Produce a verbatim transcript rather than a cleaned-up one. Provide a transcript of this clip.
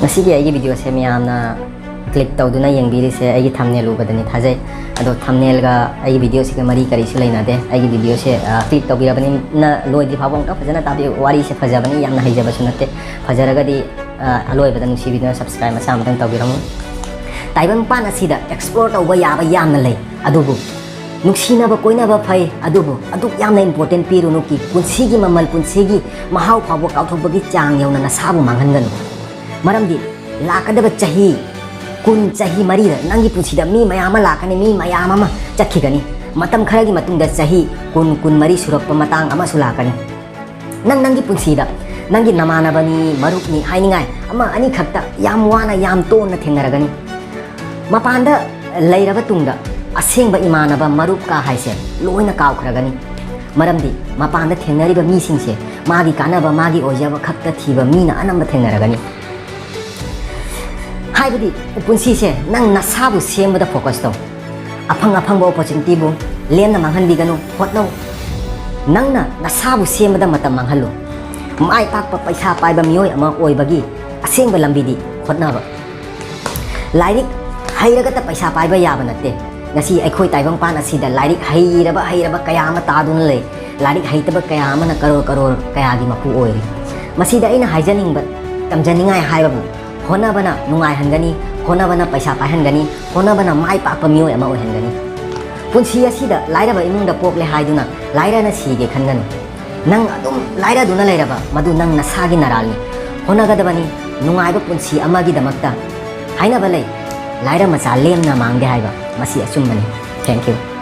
ꯉꯁꯤꯒꯤ ꯑꯩꯒꯤ videoꯁꯦ ꯃꯌꯥꯝꯅ click ꯇꯧꯗꯨꯅ ꯌꯦꯡꯕꯤꯔꯤꯁꯦ ꯑꯩꯒꯤ thumbnail ꯎꯕꯗꯅꯤ ꯊꯥꯖꯩ꯫ ꯑꯗꯣ thumbnailꯒ ꯑꯩꯒꯤ videoꯁꯤꯒ ꯃꯔꯤ ꯀꯔꯤꯁꯨ ꯂꯩꯅꯗꯦ꯫ ꯑꯩꯒꯤ videoꯁꯦ, ꯑ, click ꯇꯧꯕꯤꯔꯕꯅꯤꯅ ꯂꯣꯏꯗ꯭ꯔꯤ ꯐꯥꯎꯕ ꯑꯃꯨꯛꯇ ꯐꯖꯅ ꯇꯥꯕꯤꯌꯨ꯫ ꯋꯥꯔꯤꯁꯦ ꯐꯖꯕꯅꯤ, ꯌꯥꯝꯅ ꯍꯩꯖꯕꯁꯨ ꯅꯠꯇꯦ꯫ ꯐꯖꯔꯒꯗꯤ, ꯑ, ꯑꯂꯣꯏꯕꯗ ꯅꯨꯡꯁꯤꯕꯤꯗꯨꯅ subscribe ꯃꯆꯥ ꯑꯃꯇꯪ ꯇꯧꯕꯤꯔꯝꯃꯨ꯫ ꯇꯥꯏꯕꯪꯄꯥꯟ ꯑꯁꯤꯗ explore ꯇꯧꯕ ꯌꯥꯕ ꯌꯥꯝꯅ ꯂꯩ, ꯑꯗꯨꯕꯨ ꯅꯨꯡꯁꯤꯅꯕ ꯀꯣꯏꯅꯕ ꯐꯩ, ꯑꯗꯨꯕꯨ ꯑꯗꯨꯛ ꯌꯥꯝꯅ important ꯄꯤꯔꯨꯅꯨ꯫ ꯀꯤ ꯄꯨꯟꯁꯤꯒꯤ ꯃꯃꯜ, ꯄꯨꯟꯁꯤꯒꯤ ꯃꯍꯥꯎ ꯐꯥꯎꯕ ꯀꯥꯎꯊꯣꯛꯄꯒꯤ ꯆꯥꯡ ꯌꯧꯅ ꯅꯁꯥꯕꯨ ꯃꯥꯡꯍꯟꯒꯅꯨ꯫ ꯃꯔꯝꯗꯤ ꯂꯥꯛꯀꯗꯕ ꯆꯍꯤ ꯀꯨꯟ, ꯆꯍꯤ ꯃꯔꯤꯗ ꯅꯪꯒꯤ ꯄꯨꯟꯁꯤꯗ ꯃꯤ ꯃꯌꯥꯝ ꯑꯃ ꯂꯥꯛꯀꯅꯤ, ꯃꯤ ꯃꯌꯥꯝ ꯑꯃ ꯆꯠꯈꯤꯒꯅꯤ꯫ ꯃꯇꯝ ꯈꯔꯒꯤ ꯃꯇꯨꯡꯗ ꯆꯍꯤ ꯀꯨꯟ, ꯀꯨꯟꯃꯔꯤ ꯁꯨꯔꯛꯄ ꯃꯇꯥꯡ ꯑꯃꯁꯨ ꯂꯥꯛꯀꯅꯤ꯫ ꯅꯪ ꯅꯪꯒꯤ ꯄꯨꯟꯁꯤꯗ ꯅꯪꯒꯤ ꯅꯃꯥꯟꯅꯕꯅꯤ, ꯃꯔꯨꯞꯅꯤ ꯍꯥꯏꯅꯤꯡꯉꯥꯏ ꯑꯃ ꯑꯅꯤꯈꯛꯇ ꯌꯥꯝ ꯋꯥꯅ, ꯌꯥꯝ ꯇꯣꯟꯅ ꯊꯦꯡꯅꯔꯒꯅꯤ꯫ ꯃꯄꯥꯟꯗ ꯂꯩꯔꯕ ꯇꯨꯡꯗ ꯑꯁꯦꯡꯕ ꯏꯃꯥꯟꯅꯕ, ꯃꯔꯨꯞ ꯀꯥ ꯍꯥꯏꯁꯦ ꯂꯣꯏꯅ ꯀꯥꯎꯈ꯭ꯔꯒꯅꯤ꯫ ꯃꯔꯝꯗꯤ ꯃꯄꯥꯟꯗ ꯊꯦꯡꯅꯔꯤꯕ ꯃꯤꯁꯤꯡꯁꯦ ꯃꯥꯒꯤ ꯀꯥꯟꯅꯕ, ꯃꯥꯒꯤ ꯑꯣꯏꯖꯕ ꯈꯛꯇ ꯊꯤꯕ ꯃꯤꯅ ꯑꯅꯝꯕ ꯊꯦꯡꯅꯔꯒꯅꯤ꯫ ꯍꯥꯏꯕꯗꯤ ꯄꯨꯟꯁꯤꯁꯦ ꯅꯪ ꯅꯁꯥꯕꯨ ꯁꯦꯝꯕꯗ focus ꯇꯧ꯫ ꯑꯐꯪ ꯑꯐꯪꯕ opportunityꯕꯨ ꯂꯦꯝꯅ ꯃꯥꯡꯍꯟꯕꯤꯒꯅꯨ, ꯍꯣꯠꯅꯧ꯫ ꯅꯪꯅ ꯅꯁꯥꯕꯨ ꯁꯦꯝꯕꯗ ꯃꯇꯝ ꯃꯥꯡꯍꯜꯂꯨ꯫ ꯃꯥꯏ ꯄꯥꯛꯄ ꯄꯩꯁꯥ ꯄꯥꯏꯕ ꯃꯤꯑꯣꯏ ꯑꯃ ꯑꯣꯏꯕꯒꯤ ꯑꯁꯦꯡꯕ ꯂꯝꯕꯤꯗꯤ ꯍꯣꯠꯅꯕ꯫ ꯂꯥꯏꯔꯤꯛ ꯍꯩꯔꯒꯇ ꯄꯩꯁꯥ ꯄꯥꯏꯕ ꯌꯥꯕ ꯅꯠꯇꯦ꯫ ꯉꯁꯤ ꯑꯩꯈꯣꯏ ꯇꯥꯏꯕꯪꯄꯥꯟ ꯑꯁꯤꯗ ꯂꯥꯏꯔꯤꯛ ꯍꯩꯔꯕ, ꯍꯩꯔꯕ ꯀꯌꯥ ꯑꯃ ꯇꯥꯗꯨꯅ ꯂꯩ꯫ ꯂꯥꯏꯔꯤꯛ ꯍꯩꯇꯕ ꯀꯌꯥ ꯑꯃꯅ ꯀꯔꯣꯔ ꯀꯔꯣꯔ ꯀꯌꯥꯒꯤ ꯃꯄꯨ ꯑꯣꯏꯔꯤ꯫ ꯃꯁꯤꯗ ꯑꯩꯅ ꯍꯥꯏꯖꯅꯤꯡꯕ, ꯇꯝꯖꯅꯤꯡꯉꯥꯏ ꯍꯥꯏꯕꯕꯨ, ꯍꯣꯠꯅꯕꯅ ꯅꯨꯡꯉꯥꯏꯍꯟꯒꯅꯤ, ꯍꯣꯠꯅꯕꯅ ꯄꯩꯁꯥ ꯄꯥꯏꯍꯟꯒꯅꯤ, ꯍꯣꯠꯅꯕꯅ ꯃꯥꯏ ꯄꯥꯛꯄ ꯃꯤꯑꯣꯏ ꯑꯃ ꯑꯣꯏꯍꯟꯒꯅꯤ꯫ ꯄꯨꯟꯁꯤ ꯑꯁꯤꯗ ꯂꯥꯏꯔꯕ ꯏꯃꯨꯡꯗ ꯄꯣꯛꯂꯦ ꯍꯥꯏꯗꯨꯅ ꯂꯥꯏꯔꯅ ꯁꯤꯒꯦ ꯈꯟꯒꯅꯨ꯫ ꯅꯪ ꯑꯗꯨꯝ ꯂꯥꯏꯔꯗꯨꯅ ꯂꯩꯔꯕ ꯃꯗꯨ ꯅꯪ ꯅꯁꯥꯒꯤ ꯅꯔꯥꯜꯅꯤ꯫ ꯍꯣꯠꯅꯒꯗꯕꯅꯤ ꯅꯨꯡꯉꯥꯏꯕ ꯄꯨꯟꯁꯤ ꯑꯃꯒꯤꯗꯃꯛꯇ꯫ ꯍꯥꯏꯅꯕ ꯂꯩ, "ꯂꯥꯏꯔ ꯃꯆꯥ ꯂꯦꯝꯅ ꯃꯥꯡꯗꯦ" ꯍꯥꯏꯕ꯫ ꯃꯁꯤ ꯑꯆꯨꯝꯕꯅꯤ꯫ Thank you꯫